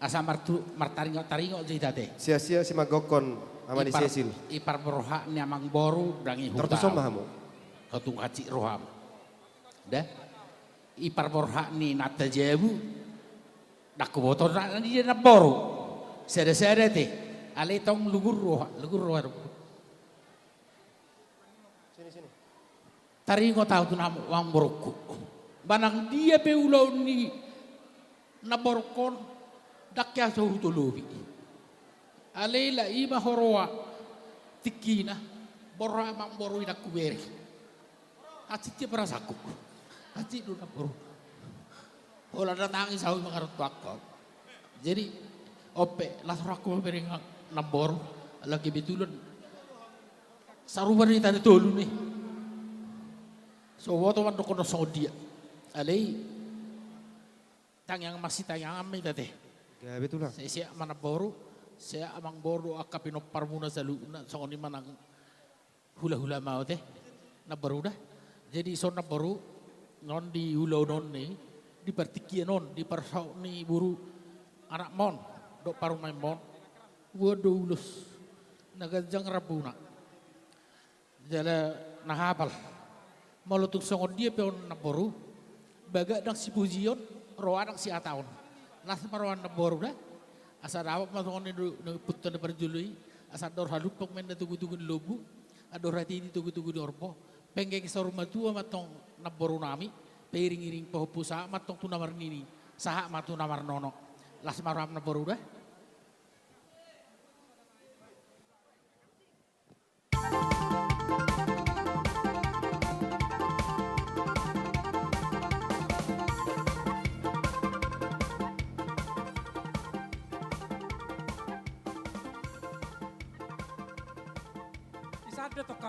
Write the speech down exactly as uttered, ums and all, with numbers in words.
Asa martu-, martaringot-taringot jo hita te. Sia-sia si manggokhon ama ni Ipar-, Sesil. Ipar borhat ni amangboru ndang i huta. Tortuson ma hamu. Totung hansit roham. Da. Ipar borhat ni nanta jabu. Ndang huboto na, na dia namboru. Sada-sada te. Alai tong lugur roha, lugur roha. Sini, sini. Taringot ahu tu nam-, amangborungku. Manang dia pe ulaon ni namborungkon, ndang hea so hutolopi. Alai la i ma huroha tingkina, borhat amangboru i ndang hubere. Hansit ia perasaanku. Hansit do namboru. Holan na tangis ahu i mangaranto angka. Jadi, on pe, las rohangku mamereng namboru, ala kebetulan. Sarupa do hita na tolu ni. So huboto mandokhon songon dia. Alai, tangiang masitangiangan ma hita te. Gabe tulang. Sai sehat ma namboru, sehat amangboru dohot angka pinomparmuna saluhutna, songon i ma nang hula-hula ma on te, namboru da. Jadi songon namboru, non di ulaon on ni, di partingkian on, di parsaut ni boru anakmon, dohot parumaenmon, boan do ulos, na ganjang rambuna. Jala na hapal. Molo tung songon dia pe on namboru, bagak ndang sipujion, roha ndang sihataon. Las ma roha namboru da. Asa dapot ma songon ni do-, ni punta na parjolo i, asa andor halumpang ma inna togu-togu ni lombu, andor hatiti togu-togu ni horbo, penggeng saur matua ma antong namboru nami, pairing-iring pahompu sahat ma antong tu na marnini, sahat ma tu na marnono. Las ma roham namboru da. Isande tongka